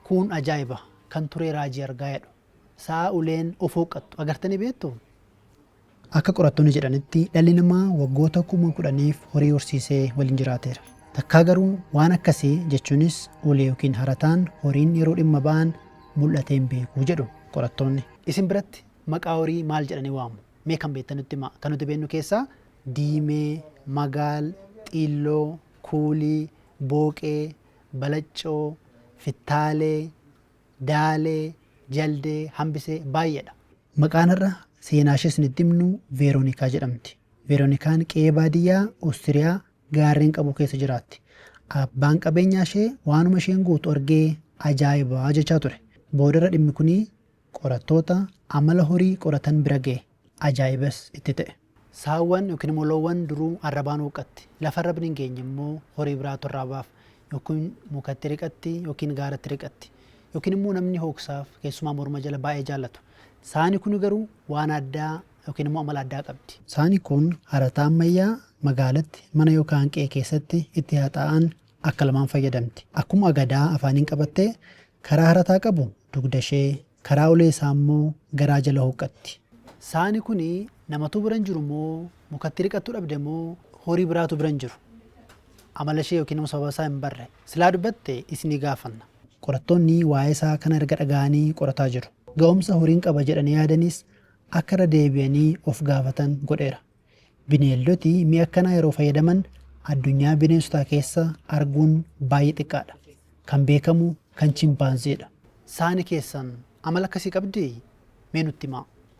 Kun ajaa'iba! Kan turee raajii argaa jedhu. Sa'a uleen of hooqqattu agartanii beektuu? Akka qorattoonni jedhanitti dhalli namaa waggoota 10,000f horii horsiisee waliin jiraateera. Takkaa garuu waan akkasii jechuunis ulee yookiin harataan horiin yeroo dhimma ba'an mul'atee hin beeku jedhu qorattoonni. Isin biratti maqaa horii maal jedhanii waamu? Mee kan beektan nutti himaa. Kan nuti beeknu keessaa Diimee, Magaal, Xiilloo, Kuulii, Booqee, Balaccoo, Fittaalee, Daalee, Jaldee, Hambisee baay'eedha. Maqaan har'a seenaashee isinitti himnu Veeroonikaa jedhamti. Veeroonikaan qe'ee baadiyyaa Ostiriyaa gaarreen qabu keessa jiraatti. Abbaan qabeenyaashee waanuma isheen gootu argee ajaa'iba jechaa ture. Boodarra dhimmi kuni qorattoota amala horii qoratan bira ga'e. Ajaa'ibas itti ta'e. Saawwan yookiin immoo loowwan duruu arrabaan huuqqatti. Lafa arrabni hin geenye immoo horii biraatu arraabaaf. Yookiin mukatti riqatti yookiin gaaratti riqatti. Yookiin immoo namni hooksaaf keessumaa morma jala baay'ee jaallatu. Saani kuni garuu waan addaa yookiin immoo amala addaa qabdi. Saani kun harataa ammayyaa magaalatti mana yookaan qe'ee keessatti itti haxaa'an akka lamaan fayyadamti. Akkuma agadaa afaaniin qabattee karaa harataa qabu dugdashee, karaa ulee isaa immoo garaa jala huuqqatti. Saani kuni namatuu bira hin jiru moo mukatti riqattuu dhabde moo horii biraatu bira hin jiru? Amala ishee yookiin immoo sababa isaa hin barre. Silaa dubbatte isinii gaafanna. Qorattoonni waa'ee isaa kana erga dhaga'anii qorataa jiru. Ga'umsa horiin qaba jedhanii yaadanis akka irra deebi'anii of gaafatan godheera. Bineeldoti mi'a akkanaa yeroo fayyadaman addunyaa bineensotaa keessa arguun baay'ee xiqqaadha. Kan beekamu kan chimpaanzeedha. Saani keessan amala akkasii qabdii? Mee nutti himaa.